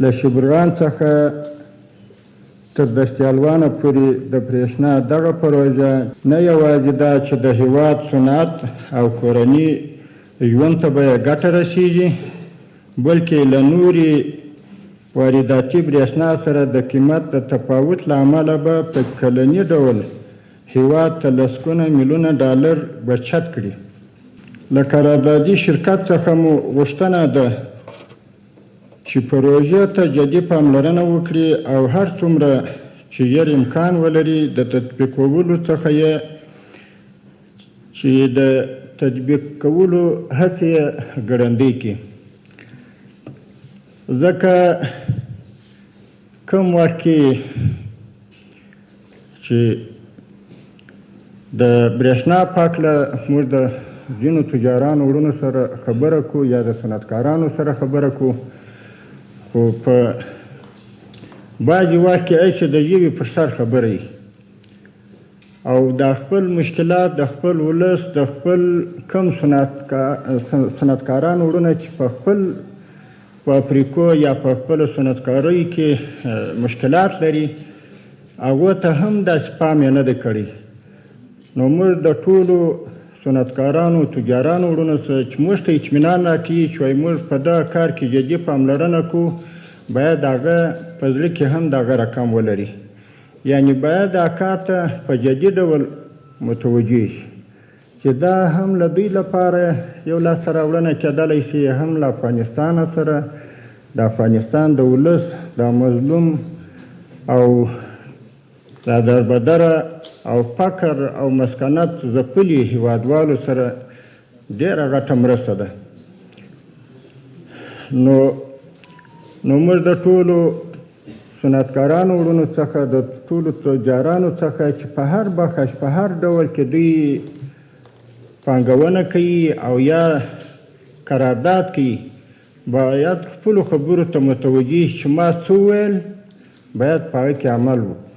له شبرغان څخه تر دشتیالوانه پورې د برېښنا دغه پروژه نه یوازې دا چې د هیواد صنعت او کورني ژوند ته به یې ګټه رسیږي، بلکې له نورې وارداتي برېښنا سره د قیمت د تفاوت له امله به په کلني ډول هیواد ته لسګونه میلیونه ډالر بچت کړي. له قراردادي شرکت څخه مو غوښتنه ده چې پروژې ته جدي پاملرنه وکړي او هر څومره چې ژر امکان ولري د تطبیقولو څخه یې چې د تطبیق کولو هڅې یې ګړندۍ کړي، ځکه کوم وخت کې چې د برېښنا په هکله موږ د ځینو تجارانو وړونو سره خبره کو یا د صنعتکارانو سره خبره کو، خو په بعضې وخت کې هسې د ژبې پر سر خبره وي او دا خپل مشکلات د خپل ولس د خپل کم صنعتکارانو وړونه چې په خپل فابریکو یا په خپلو صنعتکاریو کې مشکلات لري، هغو ته هم داسې پام یې نه دی کړی. نو موږ د ټولو صنعتکارانو تجارانو وړونو سره چې موږ ته اطمینان راکوي چې وایي موږ په دغه کار کې جدي پاملرنه کوو، باید هغه په زړه کې هم دغه رقم ولري، یعنې باید دا کار ته په جدي ډول متوجه شي چې دا هم له دوی لپاره یو لاسته راوړنه کېدلی شي، هم له افغانستان سره د افغانستان د ولس د مظلوم او د دربدره او فقر او مسکنت ځپلي هیوادوالو سره ډېره غټه مرسته ده. نو موږ د ټولو صنعتکارانو وړونو څخه، د ټولو تجارانو څخه چې په هر بخش په هر ډول کې دوی پانګونه کوي او یا قرارداد کوي، باید خپلو خبرو ته متوجه شي چې ما څه وویل، باید په هغه کې عمل وکړو.